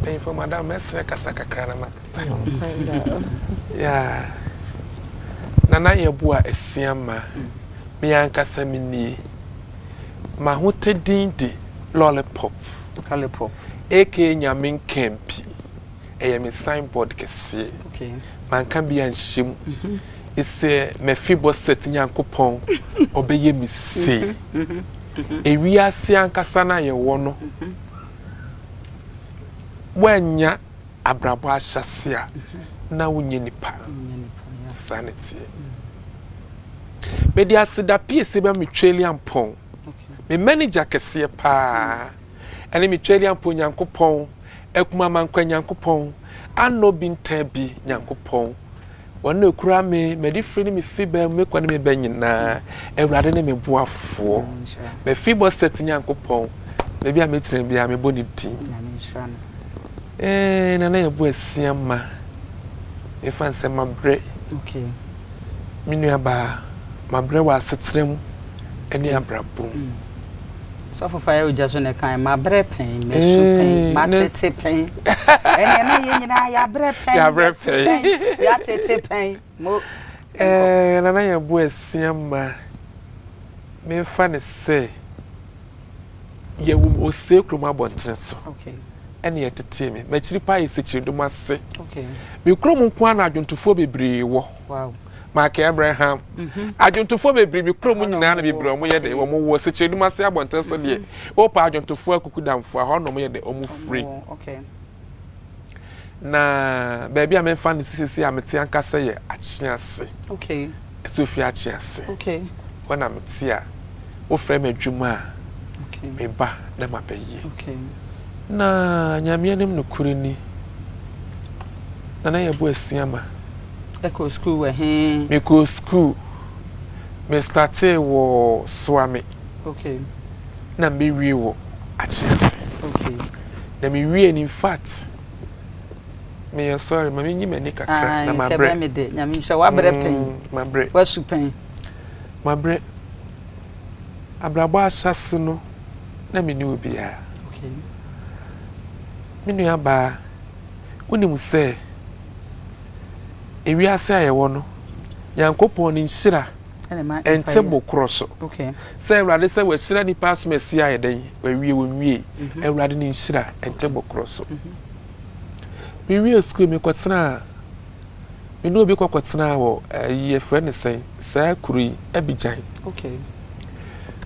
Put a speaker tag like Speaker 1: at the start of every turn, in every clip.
Speaker 1: Mpanyinfoɔ madam mɛsrɛ kasa kakra na makasa. Yeah. Nana Yeboah Asiamah, me ankasa me nie. M'ahotɛ din de Lollipop.
Speaker 2: Lollipop.
Speaker 1: Aka Nyame Nkampi. Ɛyɛ me signboard kɛseɛ.
Speaker 2: Okay.
Speaker 1: Manka bi anhyɛ mu. Sɛ Mephibosheth Nyankopɔn ɔbɛyɛ me sei. Ewiase ankasa no a yɛwɔ no, woannya abrabɔ ahyɛse a, na wonyɛ nipa. Saa na ɛteɛ. Mede aseda piesie bɛma me Tweliampɔn, me manager kɛseɛ paa, ɛne me Tweliampɔn Nyankopɔn, Akumamankwaa Nyankopɔn, Anɔ bi ntaa bi Nyankopɔn, Wɔn na ekura me, m'adifiri ne me fibea mu, me kɔ ne me ba nyinaa. Awurade ne me boafoɔ. Mefiboset Nyankopɔn, baabi a mɛtena biara mebɔ ne din. Ee, Nana Yɛbo asia ma mefa nsɛ mabrɛ. Me nuabaa, mabrɛ wɔ asetena mu ne abrabɔ mu.
Speaker 2: Sɔfo fa yɛ ogya so na ɛkan mabrɛ pɛn masu pɛn matete pɛn ɛnna na yɛn nyinaa yɛabrɛ pɛn
Speaker 1: yɛabrɛ pɛn
Speaker 2: yɛatete pɛn mo.
Speaker 1: Ɛɛ nana yɛ bo asia ma memfa ne sɛ yɛwɔ mu ose kurom abɔntene so ɛne yɛtetee me m'akyiri paa yɛ sikyiridom ase me kurom nko ara na adwontofoɔ bebree wɔ.
Speaker 2: Wow.
Speaker 1: Mark Abraham. Mhm. Adwontofoɔ bebree mi kurom nyinaa na bebree wɔn yɛ dɛ wɔn wɔ Sekyerɛdum ase abɔnten so deɛ. Wɔpa mhm. adwontofoɔ akuku damfoɔ ahɔ na wɔn yɛ dɛ wɔn firi. Na baabi a mefa no sisisi a mete ankasa yɛ Akyease.
Speaker 2: Okay.
Speaker 1: Ɛsɛ ofi Akyease.
Speaker 2: Okay.
Speaker 1: Hɔ na mete a wofrɛ me adwuma a meba na mabɛyɛ.
Speaker 2: Okay.
Speaker 1: Na Nyame anim nokorɛ ni na na yɛbɔ asiama.
Speaker 2: Ɛkɔɔ sukuu wɔ he?
Speaker 1: Mekɔɔ sukuu. Me startee wɔ Soame.
Speaker 2: Okay.
Speaker 1: Na mewie wɔ Akyease.
Speaker 2: Okay.
Speaker 1: Na mewie no in fact meyɛ sorry ma menyi m'ani kakra na mabrɛ.
Speaker 2: Kɛbɛ me de nyame nhyira wabrɛ pɛn.
Speaker 1: Mabrɛ.
Speaker 2: Wasu pɛn.
Speaker 1: Mabrɛ. Abrabɔ ahyɛse no na menni obiara.
Speaker 2: Okay.
Speaker 1: Me nua baa, wonim sɛ ewiase a yɛwɔ no, Nyankopɔn ne nhyira ɛnte bo korɔ so. Sɛ Awurade sɛ wahyira nipa asom asi ayɛ dɛn, wawie wɔnwie. Mhm. Awurade ne nhyira ɛnte bo korɔ so. Mhm. Mewie sukuu mekɔtenaa me ne obi kɔkɔtenaa wɔ ayi yɛfrɛ no sɛn saa kuro yi Abidjan.
Speaker 2: Okay.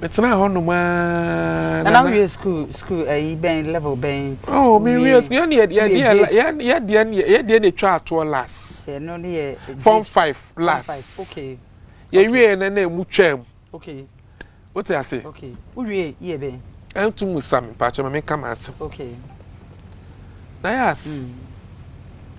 Speaker 1: Metenaa hɔnom aa.
Speaker 2: Na na wie school school ayi bɛn level bɛn.
Speaker 1: Oh me wie school yɛn yɛ yɛ yɛ yɛ deɛ yɛ deɛ na etwa atoɔ last.
Speaker 2: Ɛno ne yɛ.
Speaker 1: Form 5 last.
Speaker 2: Okay.
Speaker 1: Yɛ wie na na emu twam.
Speaker 2: Okay.
Speaker 1: Wote ase?
Speaker 2: Okay. Wowie yɛ bɛn?
Speaker 1: Ɛnto mu sa me mpakyɛ ma menka m'asɛm.
Speaker 2: Okay.
Speaker 1: Na yas.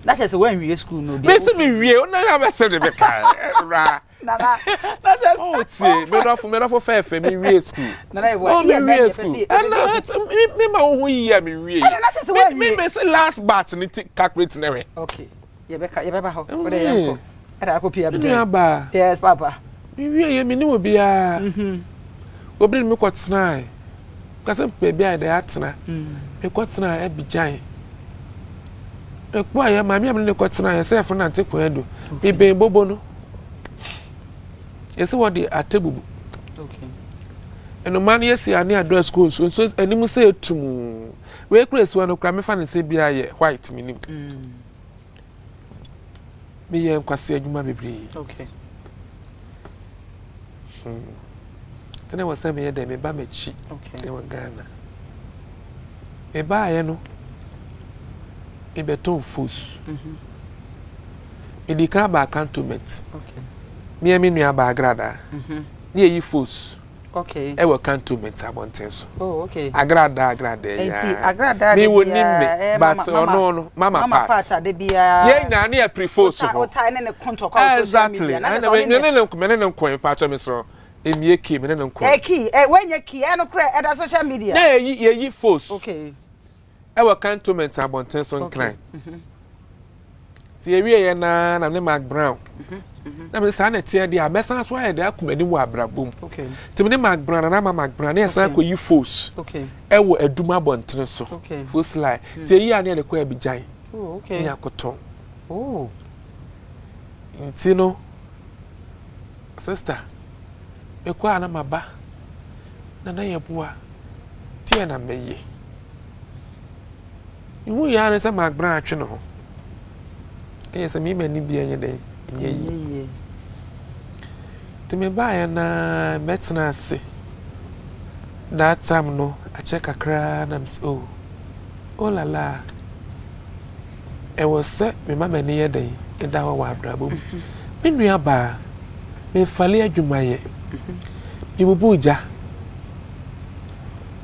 Speaker 2: Na kyerɛ sɛ woanwie school no
Speaker 1: deɛ. Mesi me wie, na yɛ abɛsɛ de me ka. Ra.
Speaker 2: Nana. Na kyerɛ sɛ.
Speaker 1: Oh tie, me dɔfo, me dɔfo fɛɛfɛ me wie school.
Speaker 2: Nana yɛ
Speaker 1: Oh me wie school. Ɛna me ma wo ho yie a me wie.
Speaker 2: Ɛna na kyerɛ sɛ woanwie.
Speaker 1: Me me se last batch ne ti calculate na hwɛ.
Speaker 2: Okay. Yɛbɛka yɛbɛba hɔ. Wode yɛnkɔ. Ɛna akɔ pia
Speaker 1: Me nua baa.
Speaker 2: Yes papa.
Speaker 1: Me wie yɛ me ne obiara. Mhm. Obi ne me kɔ tenae. Kasa baabi a yɛde atena. Me kɔ tenaa Abidjan. Mekɔ a yɛ maame a me ne kɔ tenae sɛ yɛfrɛ no Ante Kwadu. Me bɛn bobo no. Yɛsɛ wɔde atebubu.
Speaker 2: Okay.
Speaker 1: Nnomaa no yɛsi ane adɔ sukuu nsuo nsuo anim sɛ etum. Wei kura esiwa no kura mefa ne sɛ biara yɛ white menim. Meyɛ nkwasi adwuma bebree.
Speaker 2: Okay.
Speaker 1: Nti na wɔ sɛ meyɛ dɛ meba m'akyi
Speaker 2: okay.
Speaker 1: wɔ Ghana. Mebaeɛ no, mebɛtɔn fos. Mede kan baa cantonment.
Speaker 2: Okay.
Speaker 1: Meɛ me nua baa Agradaa. Ne yɛyi fos.
Speaker 2: Okay.
Speaker 1: Ɛwɔ cantonment abɔnten so.
Speaker 2: Oh, okay.
Speaker 1: Agradaa agradaa
Speaker 2: yi. Nti
Speaker 1: agradaa de biara. Me wɔ nim me but ɔno no mama part.
Speaker 2: Mama part ade biara.
Speaker 1: Yɛn nyinaa ne yɛ pere fos ho.
Speaker 2: Ɔtae ne ne ko ntɔkwa wɔ social media.
Speaker 1: Exactly. Ɛna me ne ne nko me ne ne nko mpa kyɛ me srɔ. Emie key me ne ne nko.
Speaker 2: Ɛ key ɛ wɔnyɛ key ɛno korɛ ɛda social media.
Speaker 1: Na yɛyi yɛyi fos.
Speaker 2: Okay.
Speaker 1: Ɛwɔ cantonment abɔnten so nkran. Ti ewie yɛ naa na ne Mark Brown. Na me saa na ɛteɛ deɛ a, mɛsan so ayɛ deɛ akɔ m'anim wɔ abrabɔ mu. Nti me ne Mark Brown, Nana Ama Mark Brown, ne yɛsan kɔyi fos ɛwɔ Adum abɔntene so, fos line. Nti ɛyi a ne yɛde kɔ Abidjan ne yɛakɔtɔn. Nti no, sister, mekɔ a na maba, na na yɛboa, deɛ na mɛyɛ. Mihui ara ne sɛ m'agbena atwe ne ho. Ɛyɛ sɛ me m'ani bia nyɛ dɛn nyɛ yie. Nti mebaeɛ no ara mɛtena ase. That time no akyɛ kakra na mesɛ oh, oh la la. Ɛwɔ sɛ mema m'ani yɛ dɛn ɛda hɔ wɔ abrabɔ mu. Me nua baa, mefale adwumayɛ. Mebubu gya.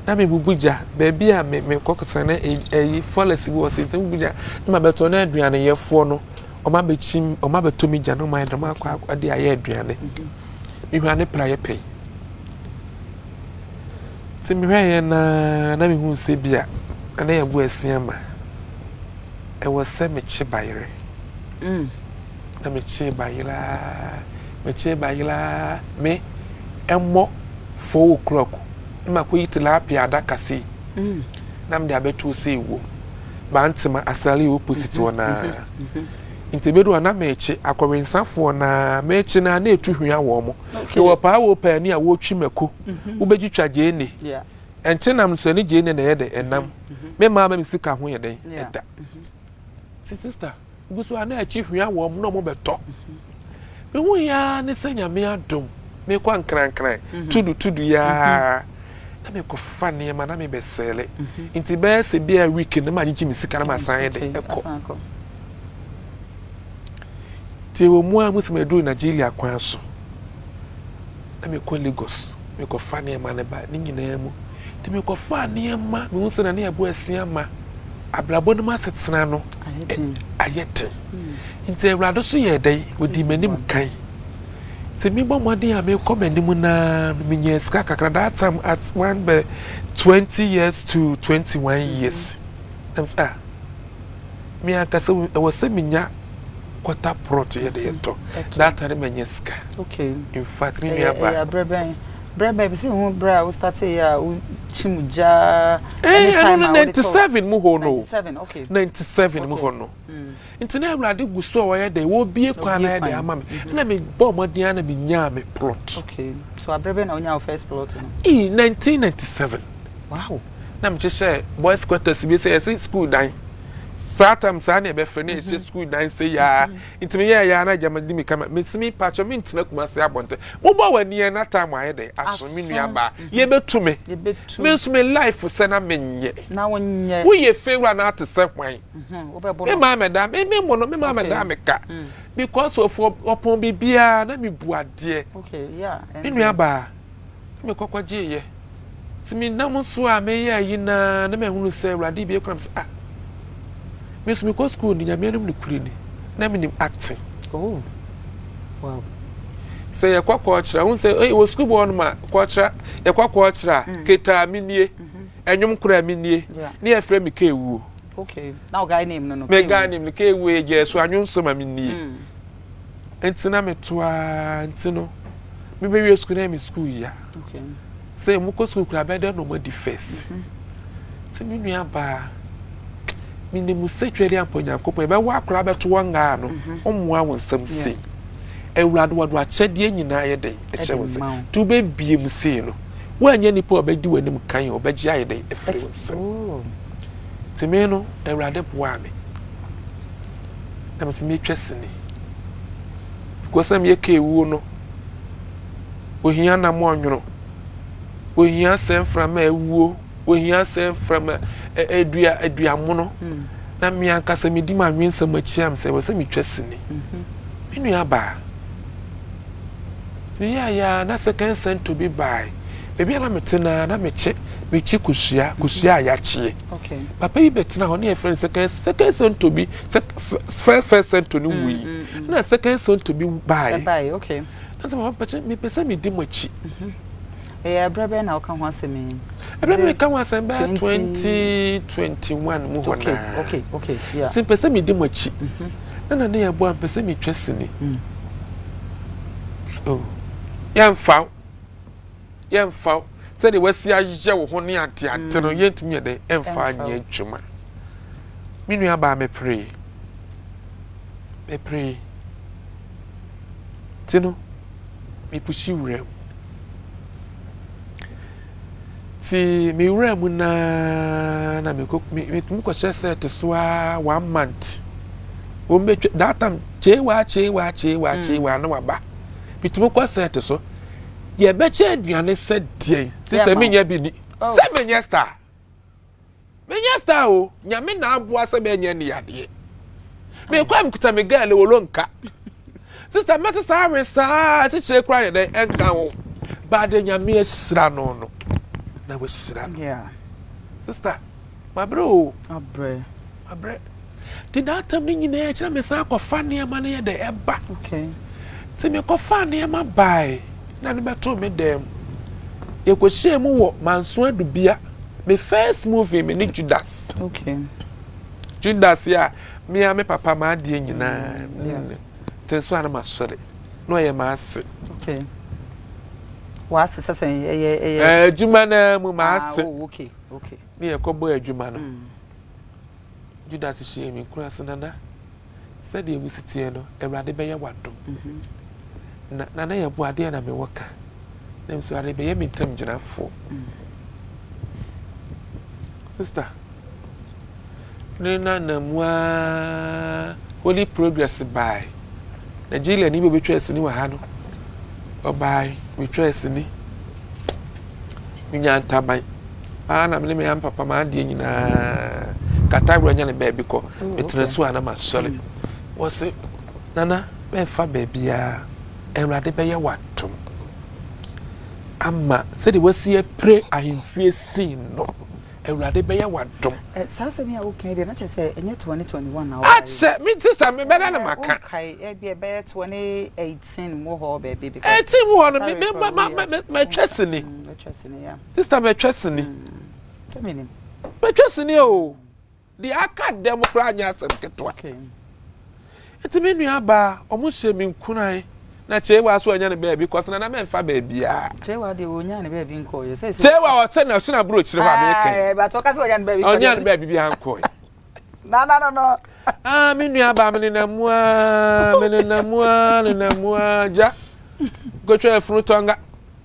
Speaker 1: na mebubu gya baabi a me mekɔ kɔsra na ɛyi forest bi wɔ sɛ nti mebubu gya na mabɛtɔ na aduaneyɛfoɔ no wɔn abɛkyim wɔn abɛtɔ me gya na wɔn ayɛ dɛm akɔ akɔ de ayɛ aduane mehwɛ ane pra yɛ pɛn nti mehwɛ yɛ naa na mehu sɛ bi a na yɛ bo asia ma ɛwɔ sɛ mekye bayerɛ mm. Na mekyee bayerɛ aa mekyee bayerɛ aa me ɛmmɔ 4 o'clock na makɔyi tilapia adaka sei na mede abɛto sei wom Bantema Asale opposite hɔ naa nti ebedu a na mekye akɔwensafoɔ naa mekye naa na etu hwia wɔn mo mewɔ paa wɔ paani a wɔtwi mako wobɛtwitwa gyeene ɛnkye nam nso ɛne gyeene na ɛyɛ dɛ ɛnam me maa ma me sika ho yɛ dɛn ɛda ti sister Gu so a na akyi hwia wɔn na wɔn bɛtɔ. Me hu ya ne sɛ nyame adom me kɔ nkrankran mhm. tudu tudu ya mhm. na me kɔ fa nneɛma na me bɛ sɛle. Mhm. Nti bɛyɛ sɛ bi a week no ma gyegye me sika na ma san yɛ de ɛkɔ. Nti wɔ mu a mo sɛ maduru Nigeria kwan so. Na mekɔ Lagos, mekɔfa nneɛma no ba, ne nyinaa mu. Nti mekɔfaa nneɛma, mehu sɛ na ne ɛbo asia ma abrabɔ no mu asetena no ayɛ den. Nti Awurade so yɛɛ dɛn? Ɔdii m'anim kan. Nti mebɔ mmɔden a mekɔ m'anim naa no, menyaa sika kakra. That time at one bɛ 20 years to 21 years. Na mesɛ ah, me ankasa ɛwɔ sɛ menya quarter plot yɛ de yɛtɔ that time manya sika
Speaker 2: okay
Speaker 1: in fact me nua ba
Speaker 2: ɛyɛ brɛ bɛn brɛ bɛn bi sɛ ho brɛ a wo start yɛ a wo kyim gya
Speaker 1: ɛne time a wode tɔ 97 mu hɔ no
Speaker 2: 97 okay
Speaker 1: 97 mu hɔ no nti na awurade gu so a wɔyɛ dɛ wɔbie kwan na yɛ de ama me ɛna me bɔ mmɔden a na me nyaa me plot
Speaker 2: okay so abrɛ bɛn na wonya wo first plot no
Speaker 1: ee 1997
Speaker 2: wow
Speaker 1: na mehyehyɛ boys quarters bi sɛ yɛsɛ school dan saa tam saa na yɛbɛfrɛ no yɛhyɛ school dan sɛ yaa nti meyɛɛ yaa na agya di me kama mesi me pakyɛ mentena Kumase abɔnten mobɔ w'ani ɛ na tam ayɛ dɛ aso me nua baa yɛbɛtu me me nso me life sɛ na menyɛ woyɛ fewura na ate sɛ hwan me maa mɛda me me mo no me maa mɛda me ka because of ɔpɔn biribiara na mebu adeɛ me nua baa Na mekɔ kɔgyeeɛ. Nti menam nso a meyɛ ayi no ara na mahunu sɛ Awurade bue kwan sɛ ah, me nso mekɔ sukuu no Nyame anim nokorɛ ni, na menim acting.
Speaker 2: Oh, wow.
Speaker 1: Sɛ yɛkɔ kɔɔkyerɛ, wohu sɛ wɔ sukuu bi hɔ nom a, kɔɔkyerɛ, yɛkɔ kɔɔkyerɛ a, mm. ketaa menie, mm-hmm. ɛnwom koraa menie, ne yɛfrɛ me Kewuo.
Speaker 2: Okay. Now guy name no no.
Speaker 1: Me guy name no Kewuo yɛ gyɛ so anwom so ma menie. Mm. Nti na meto ara nti no mebɛwie sukuu na yɛ me sukuu ya sɛ mokɔ sukuu koraa bɛyɛ dɛn na ɔmo adi first mhm. nti me nua baa menim sɛ twɛde ampa Onyankopɔn yɛbɛwɔ akora bɛto wɔn ngaa no mhm. ɔmmoa wɔn nsam sei awurade wɔde akyɛdeɛ nyinaa yɛ dɛn ɛhyɛ wɔn nsam nti wobɛbie mu sei no woanyɛ nipa a ɔbɛdi w'anim kan ɔbɛgye ayɛ dɛn afiri wo nsam oh. nti me no awurade boaa me na mese metwa sini because na meyɛ kewuo no ohia nam ɔnwono ohia sɛ mframa awuo ohia sɛ mframa adua aduamono hmm. na me ankasa medi m'anwensɛm akyi am sɛ wɔ sɛ metwa sini mhm. me nua baa meyɛ ayɛ na second center bi bae baabi a na mete na na mekye mekye kosua kosua a yɛakyeɛ papa bi bɛtena hɔ ne yɛfrɛ no second second center bi first first center no wui mm, mm, mm. na second center bi bae na sɛ papa mpɛkyɛ mepɛ sɛ medi mo akyi mhm.
Speaker 2: ɛyɛ ɛberɛ bɛn na woka ho asɛm yi
Speaker 1: ɛberɛ bɛn meka ho asɛm bɛyɛ 2021 mu hɔ naa sɛ mpɛ sɛ medi mo akyi mhm. na na ne yɛboa mpɛ sɛ metwa sini mm. Oh, yɛmfa wo, yɛmfa wo sɛdeɛ wasi ayɛ wo ho ne adeade no, mm. yɛntumi yɛ dɛn ɛmfa nyɛ adwuma. Me nua baa meperee, meperee. Ti no, mepusi wura mu. Nti me wura mu no ara na mekɔ me metumi kɔhyɛ sɛɛte so ara one month. Wɔn bɛtwa that time kyeewaa kyeewaa kyeewaa mm. kyeewaa na waba. Metumi kɔ sɛɛte so. Yɛbɛkyɛ aduane sɛ deɛn sista menyɛ bi ni oh. sɛ menyɛ star. Menyɛ star o nyame na aboa sɛ mɛnyɛ ne yadeɛ. Mekɔ a mekuta me girl wɔ lonka. Sister mɛte saa we saa kyekyere kora yɛ dɛn ɛnka ho. Baade nyame ahyira no no na wahyira no. Yeah. Sister mabrɛ o.
Speaker 2: Abrɛ.
Speaker 1: Mabrɛ. Nti n'atam no nyinaa akyi na mesan akɔfa nneɛma no yɛ dɛ ɛba.
Speaker 2: Okay.
Speaker 1: Nti mekɔfaa nneɛma bae na no bɛtoo me dan mu. Yɛkɔhyiaa mu wɔ Manso Adubia. Me first movie me ne Judas.
Speaker 2: Okay.
Speaker 1: Judas a me a me papa m'adeɛ nyinaa. Mm, nti nso a na masɔre na ɔyɛ m'ase.
Speaker 2: Okay. W'ase sɛ sɛ ɛyɛ ɛyɛ.
Speaker 1: Adwuma naa mu m'ase.
Speaker 2: Ah, oh, okay, okay.
Speaker 1: Ne yɛkɔbɔ adwuma no. Mm. Judas hyɛɛ me nkuran sɛ, Nana, sɛdeɛ wo si teɛ no, Awurade bɛyɛ wo adom. Na Nana yɛboa adeɛ na mewɔ ka. Na nso Awurade bɛyɛ me ntam gyinafoɔ. Sister, ne nana mu ara Holy Progress bae. Nigeria ni bi obetwa sini wɔ ha no, ɔbae, metwaa sini. Menya ntaban. Paa na me ne me ampapa m'adeɛ nyinaa. Kata wura nya ne baabi kɔ. Oh, Metena so a na masɔre. Mm. Wɔse, Nana, mɛmfa baabiara. Awurade bɛyɛ w'adom. Ama sɛdeɛ wasi apire ahemfie sin no. Awurade bɛyɛ w'adom.
Speaker 2: Eh, saa asɛm yi a woka yi deɛ na kyerɛ sɛ ɛnyɛ 2021 na wobaeɛ.
Speaker 1: Akyɛ me sister me bɛda na maka.
Speaker 2: Wokae ebi ɛbɛyɛ 2018 mu hɔ baabi
Speaker 1: because. 18 mu hɔ no me me ma ma matwa sini.
Speaker 2: Matwa sini ya.
Speaker 1: Sister matwa sini.
Speaker 2: Sɛ menim.
Speaker 1: Matwa sini o. Deɛ aka dɛm koraa nyɛ asɛm ketewa. Nti me nua baa, ɔmo hyɛ me nkuran na Kyewa so anya ne baabi kɔ sena na mɛmfa baabiara.
Speaker 2: Kyewa deɛ ɔnya ne baabi nkɔɔyɛ. Sɛ
Speaker 1: Kyewa ɔsɛ na ɔsena aburokyire hɔ a meka yi.
Speaker 2: But ɔka sɛ ɔnya ne baabi kɔ.
Speaker 1: Ɔnya ne baabi bi ankɔɛ.
Speaker 2: Na na no no.
Speaker 1: Ah me nua baa me nenam mu aa me nenam mu aa nenam mu aa gya. Kotwa afunu tɔnga.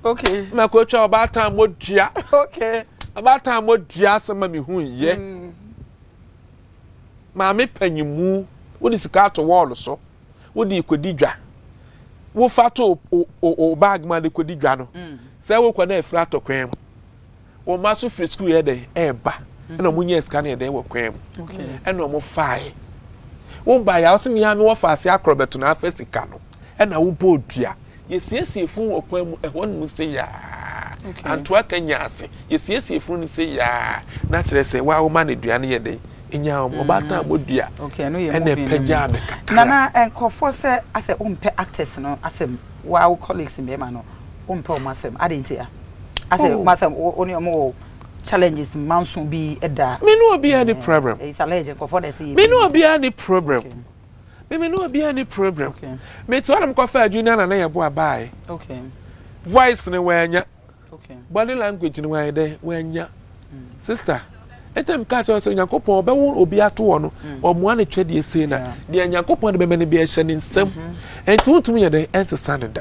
Speaker 2: Okay.
Speaker 1: Ma kotwa ɔbaatan modua.
Speaker 2: Okay.
Speaker 1: Ɔbaatan modua asɛm ma me hu yɛ. Mm. Maame panyimu, wode sika ato wɔɔlo so, wode rekɔdi dwa. Wofa to wo bag mu a de kɔdi dwa no, mm. sɛ wokɔ na afiri atɔ kwan mu. Wɔn mma so firi sukuu yɛ dɛn ɛreba, ɛna wɔn nyɛ sika no yɛ dɛn wɔ kwan mu, ɛna wɔn faeɛ. Wo ba yɛ a wɔsɛ mmea mi wɔ faase akorɔ bɛto na afa sika no, ɛna wobɔ dua. Yɛsiesie funu wɔ kwan mu ɛhɔ nom se yaa. Antoa ka nya ase. Yɛsiesie funu no se yaa. Na kyerɛ sɛ waa woma no aduane yɛ dɛn? Nya wɔn. Ɔbaatan a mɔdua ɛna ɛpagyaa me kakra.
Speaker 2: Nana nkurɔfoɔ sɛ asɛ wompɛ actors no asɛm waa wo colleagues mmarima no wompɛ wɔn asɛm adɛn nti a? Asɛ oh. masɛ wo ne wɔn wɔ challenges manso bi da.
Speaker 1: Me ne obiara ni problem.
Speaker 2: It's alleged nkurɔfoɔ na ɛsɛ
Speaker 1: yɛ. Me ne obiara ni problem. Okay. Me me ne obiara ni problem.
Speaker 2: Okay.
Speaker 1: Me te hɔ na mekɔfaa junior na na yɛboa baae.
Speaker 2: Okay.
Speaker 1: Voice no wanya.
Speaker 2: Okay.
Speaker 1: Body language no wanyɛ dɛ wanya. Mm. Sister, ɛkyɛ meka kyerɛ sɛ Onyankopɔn ɔbɛwo obi ato hɔ no, mm. ɔmoa ne twɛdeɛ sei na deɛ Nyankopɔn de bɛma no bi ɛhyɛ ne nsam. Mm-hmm. Ɛnti wontumi yɛ dɛn ɛnsesa no da.